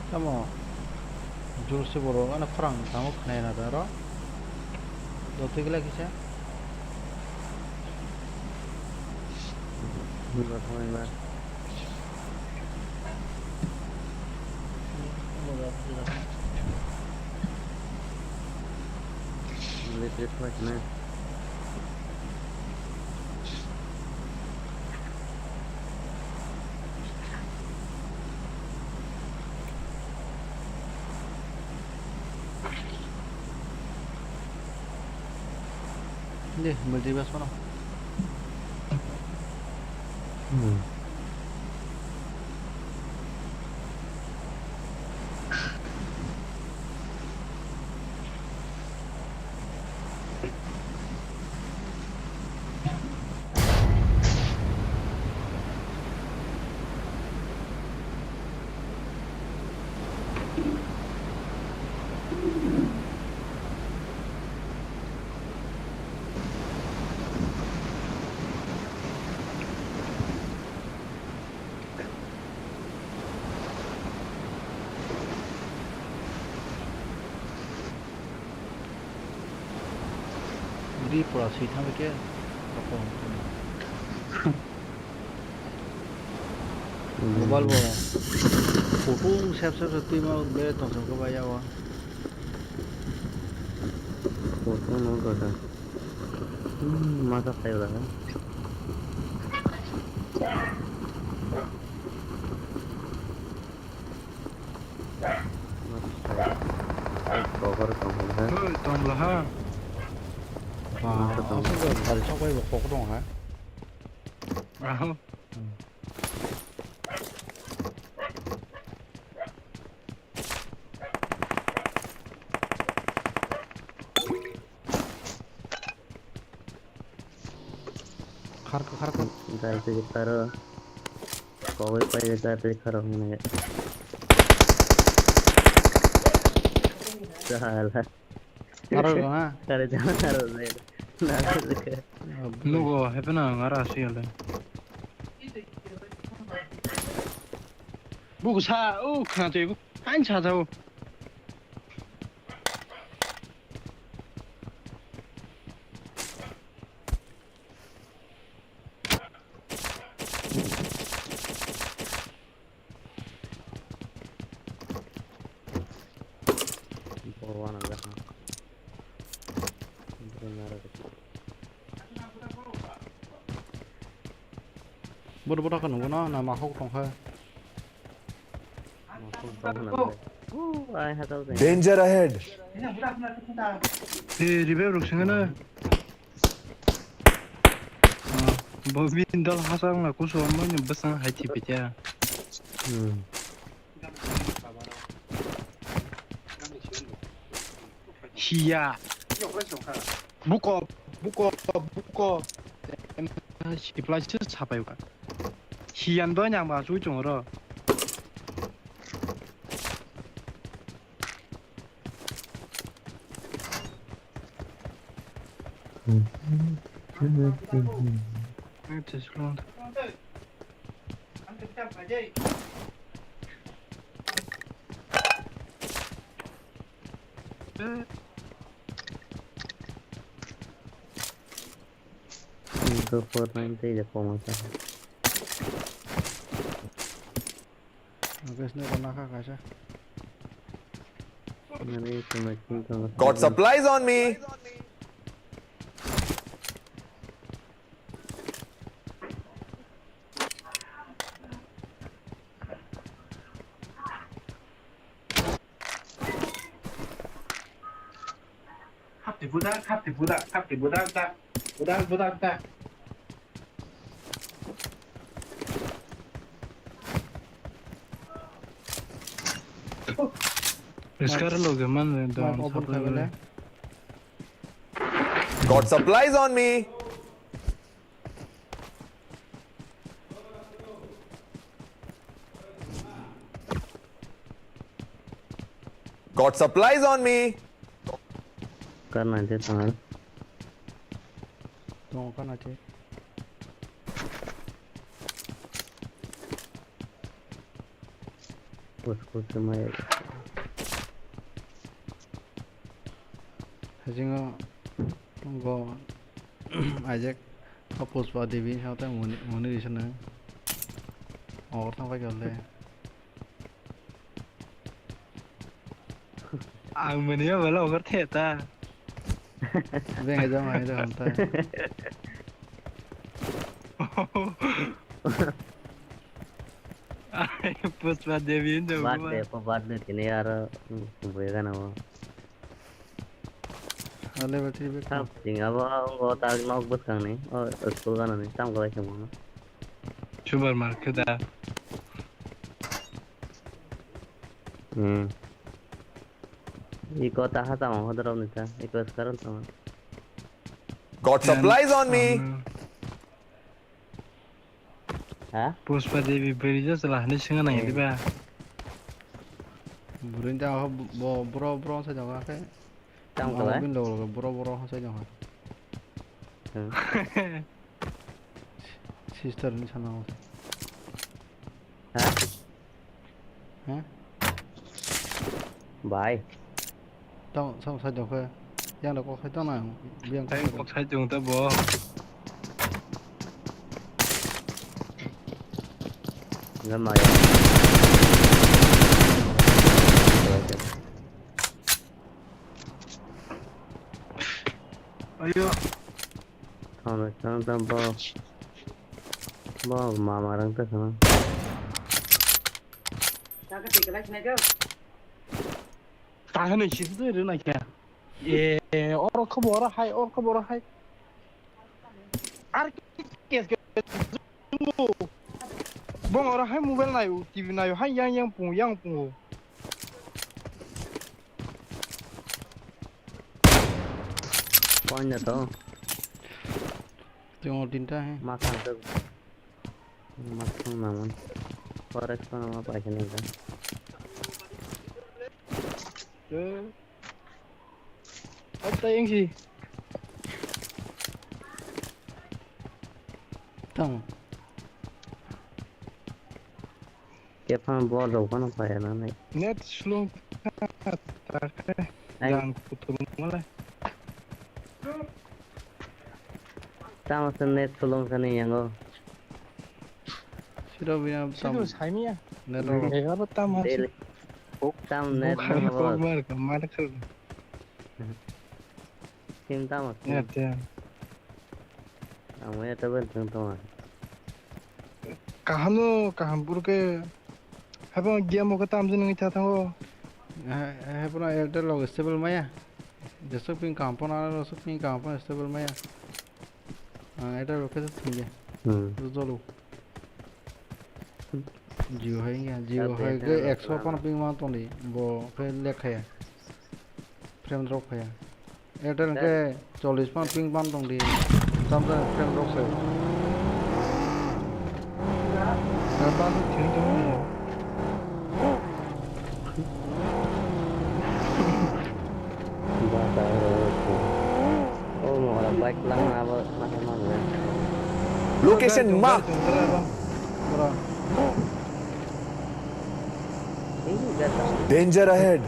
Tamo jursi borok ano khorang tamo khnai na da ro dotwi glak kisa. Hindi, multiverse mana? Hmm. Ri pura swi thangwi khe. Mobile bo kutung sep sep se twi ma be tong song khe bai ya o. Kutung no kha kha. Hmm, masa khai ura kha. Masa khai. Ai, cover tong kha. Oi, tong la ha. Ba, masa tong. Aswk gari sok bai bo kok tong ha. Aho. Kharkha, kharkha. Gari twi karo. Kowai pai gari twi karo hwnwi. Sahala. Aro go ha. Kare jana aro le. Na le. Nugo, hepe na ngara asiyale. Buku sa, o khna twi, ang sa jao. Bo wana jakha. Bo nara de. Bodo bodo kano bono na ma hok tong kha. Danger ahead. Eh, revive rok sing na. Ah, bo bin dal hasang na kuso mo ni basang hai ti pitia. Hmm. Hiya. Buko, buko, buko. Siplai se sapai ka. Hiyan do nyang ba chui chung ro. Go four nine tei je koma sa. Mukesh ne kona kha kaisa. Nani kona king kong. Got supplies on me. Hapti budak, hapti budak, hapti budak ta, budak, budak ta. Riskar loge man don. Got supplies on me. Got supplies on me. Karna je tangan. Tong karna je. Kus kus mai. Hajingo go ajek. O Pushpa Devi sao tei muni, muni risa nang. Ogor thang pai kale. Ang mani ya bala ogor the ta. Beng aja mai da hanta. Ai, Pushpa Devi hinda. Birthday ko birthday tini aro, hmm, buya gana wo. Ale battery back. Thap, jing abo, abo tak nok bwskang ni. O, school gana ni. Tam galai se mo. Supermarket da. Hmm. Iko ta ha tamo hodro ni ta. Iko sekarang tamo. Got supplies on me. Ha? Pushpa Devi beri jo sala hani singa nang diba. Burin ta ho bo bro bro sa jaga ke. Tang kala. Bin lo bro bro sa jaga. Hmm. Sister ni sana. Ha? Ha? Bai. Tong song sai dong khe. Yang da kok sai tong nang. Biang sai kok sai tong ta bo. Ngamai. Ayo. Tong tong tong bo. Bo mama rang ta sana. Kahini situ tu rina kya? Eh, oro khobor hai, oro khobor hai. Ar kes kes. Bong oro hai mobile nayo, T V nayo, hai yang yang pungo, yang pungo. Panya to. Tengok tinta hai. Masang to. Masang namun. Forex ko nama paisa nengka. Eh. Apa yang sih? Tang. Kephang bor rok phano phaia nanai. Net slow kha, ta khe. Ai. Jang kuthum wngmale. Tamo se net slow wngkha ni yango. Siro bini abo tam. Siro saimiya. Net rok. Ego abo tam hasi. Daily. Tam net rok. Kok mar kha, mar kha. Sim tamo sim. Net ya. Ang maya tabel thang tong. Kaham no, kaham purke. Habo game o khe tamjin wngwi tha thango. He, he, pura Airtel log stable maya. Jesuk ping kaham phone, ano jesuk ping kaham phone stable maya. Ang Airtel log khe thangya. Hmm. Jolo. Jio hai ya, Jio hai ke ekso phano ping ma tongdi, bo khe lag khaya. Frame drop khaya. Airtel ke chollish phano ping ma tongdi, tam tam frame drop khaya. Ba ba thiri tong. Ba ba. Oh, mo ora bike lang na ba, ma ma. Location mark. Bro. Danger ahead.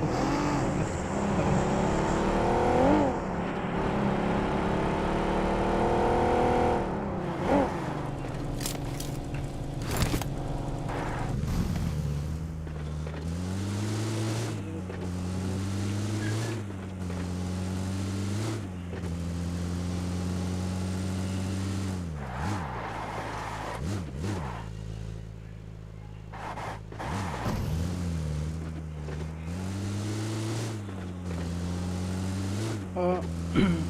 O,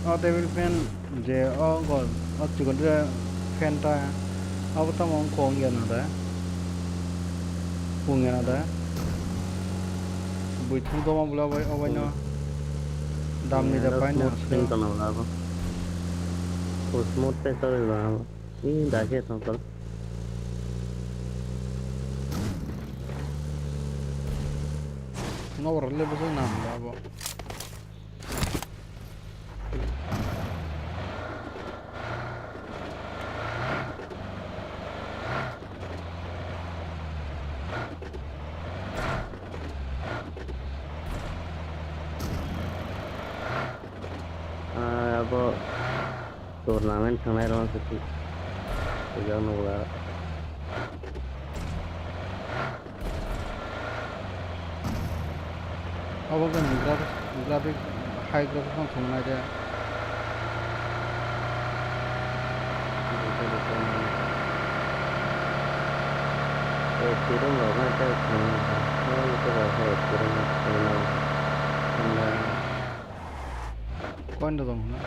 o table fan je o gor, o chikon je fan ta, abo tamo wngkha wngya na da? Wngya na da? Bui thum tongma bwla bai, o bai no. Hmm. Damni da pai na. Smooth fan kono bwla bo. O smooth fan kono bwla bo. Ih, da khe thang kal. Nokbar le bwswk nam da bo. Ah, abo tournament thangnai rok se swijak nukla. Obo khe nwng graphics, graphics, high graphics no thwng nai de. Eh, tirung rok nai de thwng, oh, ito rok hai tirung rok thwng nai. Thwng nai. Coin rok tong hwnna.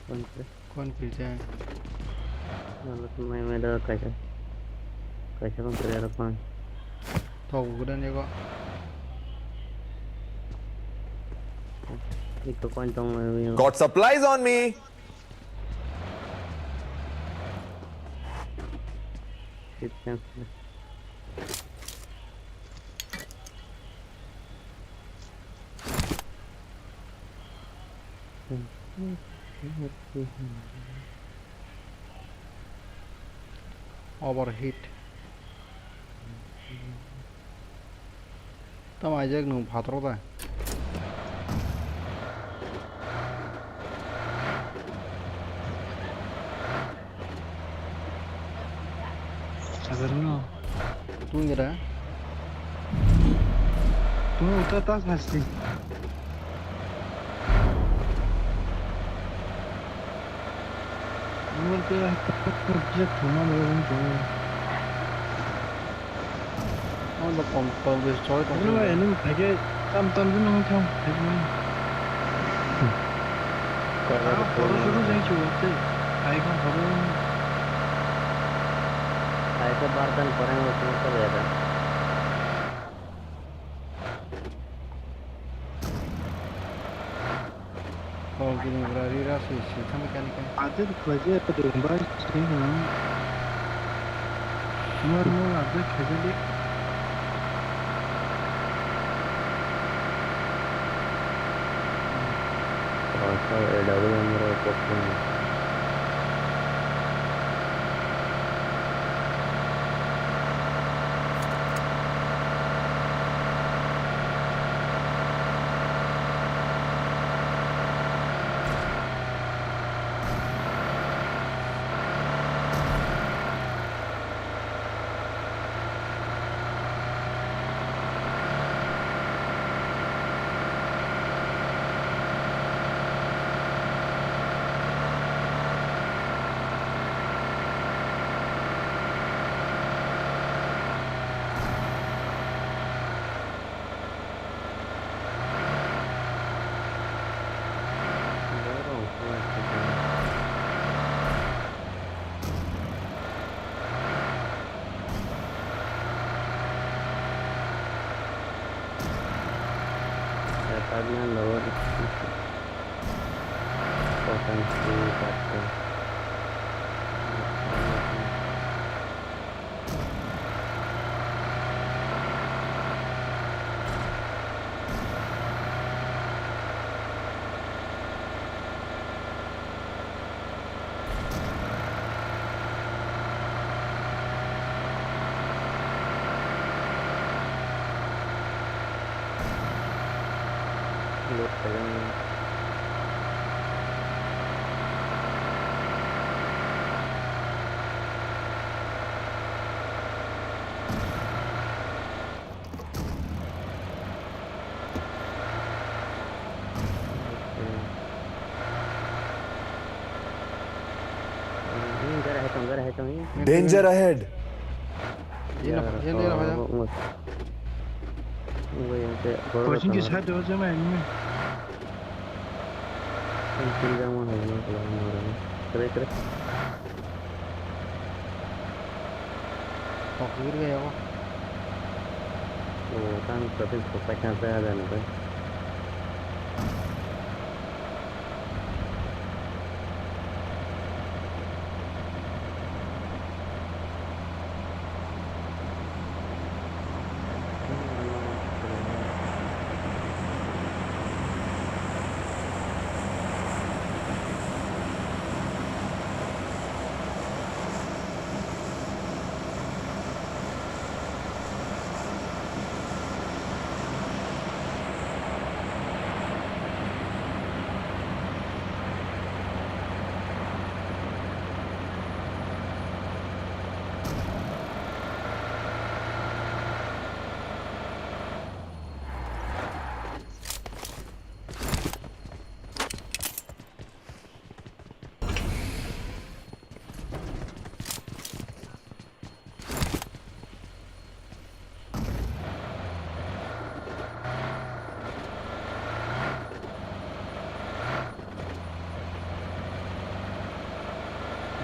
Coin se. Coin pilse. Wala mai mai da kaisa. Kaisa bang kare da pan. Thok gudan yago. Iko coin tong mai mai. Got supplies on me. Sip chance. Overheat. Tamo aijak nwng phataro da? Agar no. Tung kira? Tung uta tas nasi. Ano ba kom, kom bes choi tong. Ano ba enung thage tam tam jin nung thang thage mai. Koro koro jai chu te. Ai kon koro. Ai to bardan korang lo smoke beda. Kok gini bwrwi rasi sitham kani kani. Adir khlaijak bai sini hwnang. Normal adir khlaijak di. Asal A W M rok kok sini. Karna lower speed. Potential factor. Load khaijak. Danger ahead. Yar, oh, oh, oh. Coaching ke side ho jama enemy. Kre, kre. Kok wir gaya wo. Oh, tang tapi kok paitha sa ada na.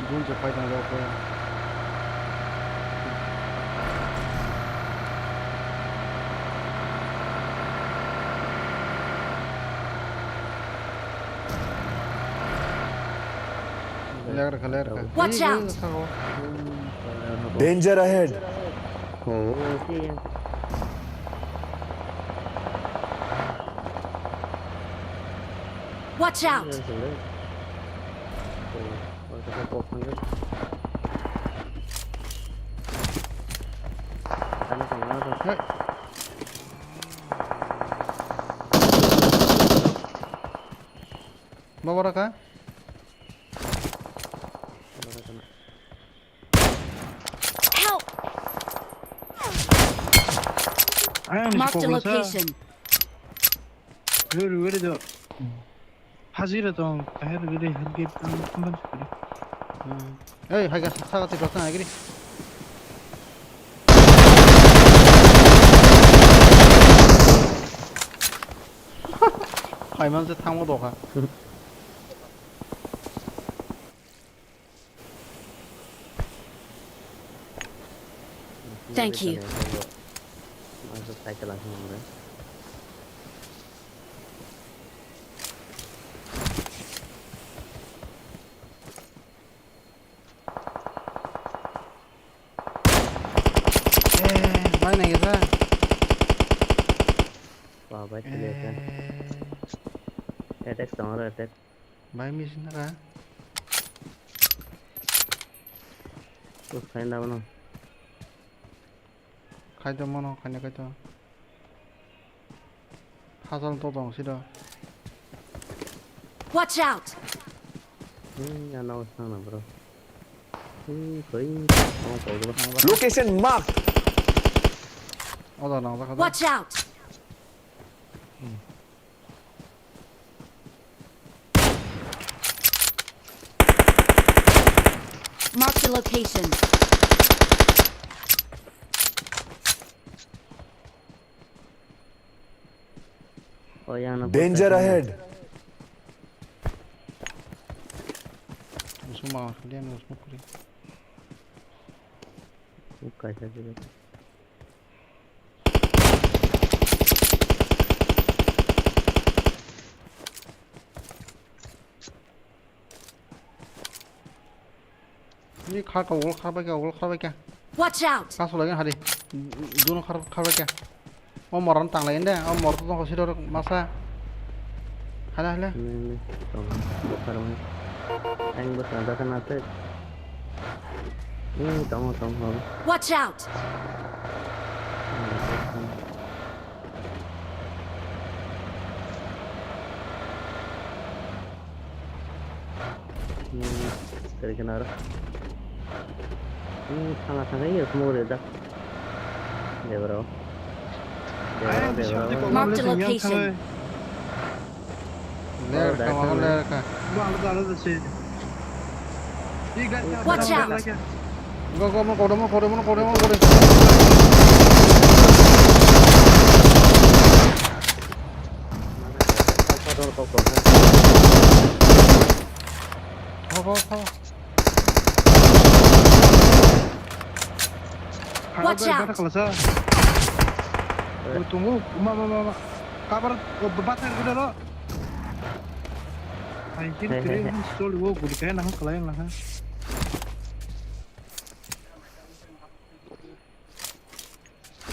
Jun se phai tong jak khe. Ler kha, ler kha. Watch out! Danger ahead. Watch out! Hey. Bawa raka. Help! Ayang si Marked a pokok sa. Location. Where, where the? Hajira tong, kahir gede, hajir tong, kumban sukuri. Hmm. Hey, hai ga, sa ga, sa ga, sa ga, gede. Hai man se thango doka. Thank you. Eh, bai nai gesa. Ba, bai tile ka. Eh. Attack tong aro, attack. Bai miss na ka. Tus khaina bono. Khaito mono, khaina khaito. Hajal to tong siro. Watch out! Hmm, ya no, sana, bro. Hmm, koi, oh, koi, bro. Location marked. Oh, da, no, da, da. Watch out! Hmm. Mark the location. Oh, yang na. Danger ahead. Usuma, kalian usuma kuri. Buka saja. Ni khar ka, ugol khar bai ka, ugol khar bai ka. Watch out! Kaso lagi hari. Duno khar, khar bai ka. O moron tang lai de, o mor to tong siro masa. Hala, hala. Ni, ni, tong, bokar mo. Ang bokar da kana te. Ni tong, tong, ho. Watch out! Hmm, kari kenaro. Hmm, thanga thanga iya semua udah dah. Dia bro. Dia bro, dia bro. Marked a location. Ler ka, ler ka. Watch out! Go, go, mo kore, mo kore, mo kore, mo kore. Go, go, go. Watch out! Tungo, ma, ma, ma, ma. Cover, oh, ba-, bathang gede lo. Hai, kin kiri, sol, wo, guli kaya, nang, kalai, nang.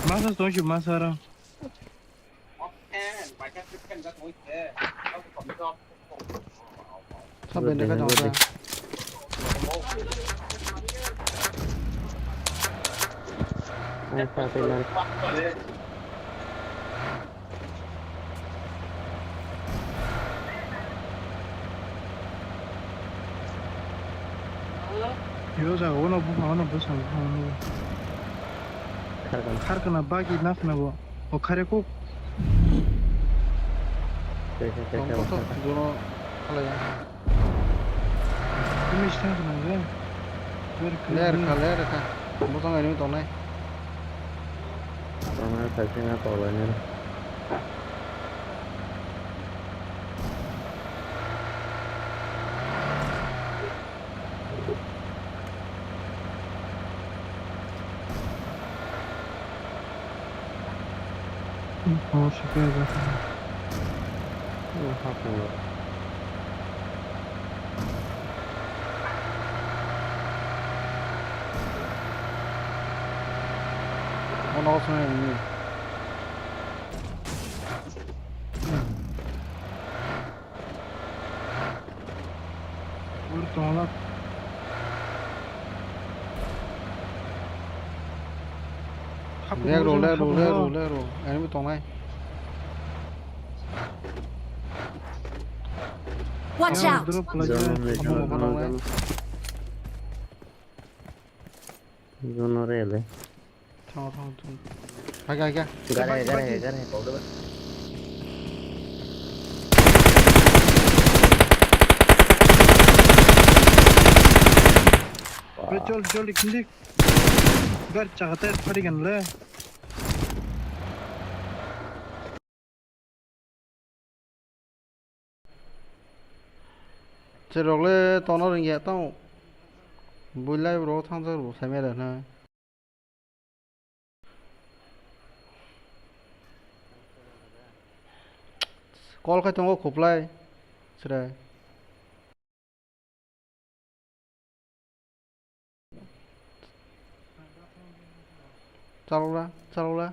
Masa, so, si, masa, ra. Sa bende ka jangsa. Ang sa tayo lang. Yo jaga o no bufang o no bwsang bufang o no. Kharkana. Kharkana bagi nakhna bo. O khare kuk. Tei, tei, tei, tei, tei, tei. Jono khalaya. Kumi sithang khna le. Ler kha, ler kha. Bosong enemy tongnai. Tongnai, thaising a toklainai. Power supply jaga. Oh, hapung. Ono song ini. Ur tongla. Leg roll, leg roll, leg roll, leg roll. Enemy tongnai. Watch out! Drop khlai. Zone, zone, zone, zone. Zone rele. Thango, thango, thango. Haikhe, haikhe. Gare, baki, gare, baki. Gare, kok deba. Be, chol, chol, ikindi. Gar chakate phari ganle. Cherok le tono ringya tong. Builai bro thangjak rw saimaya da hwnwi. Call khai tongo khuplai. Chwrai. Chalokla, chalokla.